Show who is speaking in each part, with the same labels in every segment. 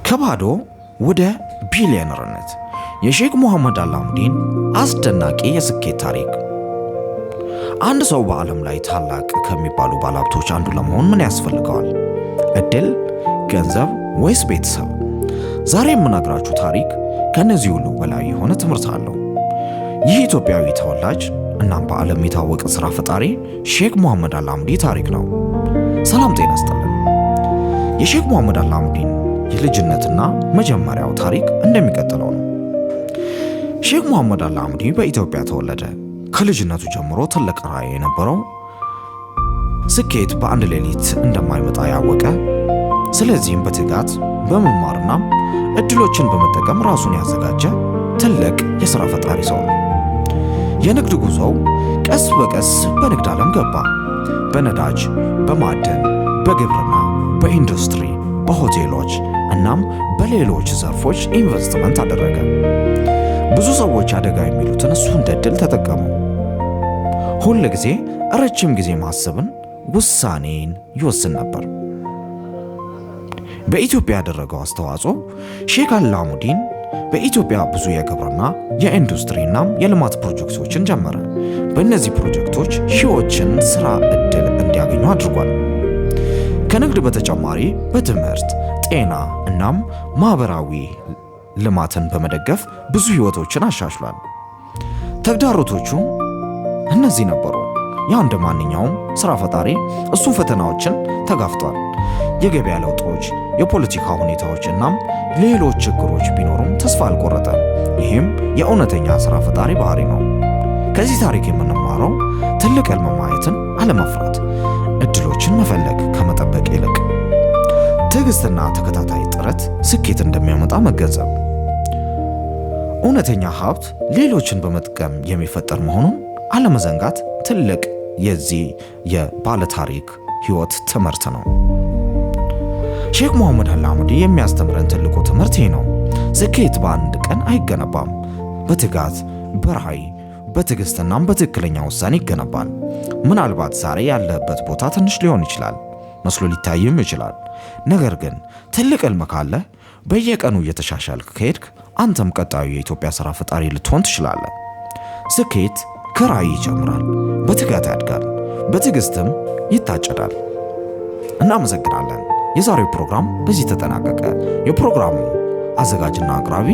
Speaker 1: ከባዶ ወደ ቢሊዮነርነት የሼክ ሙሐመድ አላሙዲን አስደናቂ የስኬት ታሪክ። አንድ ሰው በዓለም ላይ ታላቅ ከሚባሉ ባለሀብቶች አንዱ ለመሆን ምን ያስፈልገዋል? እድል፣ ገንዘብ ወይስ ቤተሰብ? ዛሬ የምነግራችሁ ታሪክ ከእነዚህ ሁሉ በላይ የሆነ ትምህርት አለው። ይህ ኢትዮጵያዊ ተወላጅ እናም በዓለም የታወቀ ሥራ ፈጣሪ ሼክ ሙሐመድ አላሙዲ ታሪክ ነው። ሰላም ጤና ይስጥልን። የሼክ ሙሐመድ አላሙዲን የልጅነትና መጀመሪያው ታሪክ እንደሚቀጥለው ነው። ሼክ ሙሐመድ አላሙዲ በኢትዮጵያ ተወለደ። ከልጅነቱ ጀምሮ ትልቅ ራዕይ የነበረው፣ ስኬት በአንድ ሌሊት እንደማይመጣ ያወቀ፣ ስለዚህም በትጋት በመማርና እድሎችን በመጠቀም ራሱን ያዘጋጀ ትልቅ የሥራ ፈጣሪ ሰው ነው። የንግድ ጉዞው ቀስ በቀስ በንግድ ዓለም ገባ። በነዳጅ፣ በማዕድን፣ በግብርና፣ በኢንዱስትሪ፣ በሆቴሎች እናም በሌሎች ዘርፎች ኢንቨስትመንት አደረገ። ብዙ ሰዎች አደጋ የሚሉትን እሱ እንደ ዕድል ተጠቀሙ። ሁል ጊዜ ረጅም ጊዜ ማሰብን ውሳኔን ይወስን ነበር። በኢትዮጵያ ያደረገው አስተዋጽኦ፣ ሼክ አላሙዲን በኢትዮጵያ ብዙ የግብርና፣ የኢንዱስትሪና የልማት ፕሮጀክቶችን ጀመረ። በእነዚህ ፕሮጀክቶች ሺዎችን ስራ ዕድል እንዲያገኙ አድርጓል። ከንግድ በተጨማሪ በትምህርት፣ ጤና እናም ማህበራዊ ልማትን በመደገፍ ብዙ ህይወቶችን አሻሽሏል። ተግዳሮቶቹ እነዚህ ነበሩ። ያው እንደ ማንኛውም ስራ ፈጣሪ እሱም ፈተናዎችን ተጋፍጧል። የገበያ ለውጦች፣ የፖለቲካ ሁኔታዎች እናም ሌሎች ችግሮች ቢኖሩም ተስፋ አልቆረጠም። ይህም የእውነተኛ ስራ ፈጣሪ ባህሪ ነው። ከዚህ ታሪክ የምንማረው ትልቅ ህልም ማየትን አለመፍራት፣ እድሎችን መፈለግ ከመጠበቅ ይልቅ ትዕግስትና ተከታታይ ጥረት ስኬት እንደሚያመጣ መገንዘብ፣ እውነተኛ ሀብት ሌሎችን በመጥቀም የሚፈጠር መሆኑን አለመዘንጋት ትልቅ የዚህ የባለታሪክ ህይወት ትምህርት ነው። ሼክ ሙሐመድ አላሙዲ የሚያስተምረን ትልቁ ትምህርት ይህ ነው። ስኬት በአንድ ቀን አይገነባም። በትጋት፣ በራዕይ፣ በትዕግስትናም በትክክለኛ ውሳኔ ይገነባል። ምናልባት ዛሬ ያለበት ቦታ ትንሽ ሊሆን ይችላል፣ መስሎ ሊታይም ይችላል። ነገር ግን ትልቅ ህልም ካለ፣ በየቀኑ እየተሻሻልክ ከሄድክ አንተም ቀጣዩ የኢትዮጵያ ሥራ ፈጣሪ ልትሆን ትችላለህ። ስኬት ከራዕይ ይጀምራል፣ በትጋት ያድጋል፣ በትዕግስትም ይታጨዳል። እናመሰግናለን። የዛሬው ፕሮግራም በዚህ ተጠናቀቀ። የፕሮግራሙ አዘጋጅና አቅራቢ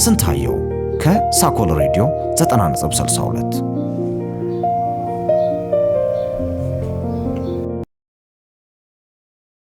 Speaker 1: ስንታየው ከሳኮል ሬዲዮ 90.62።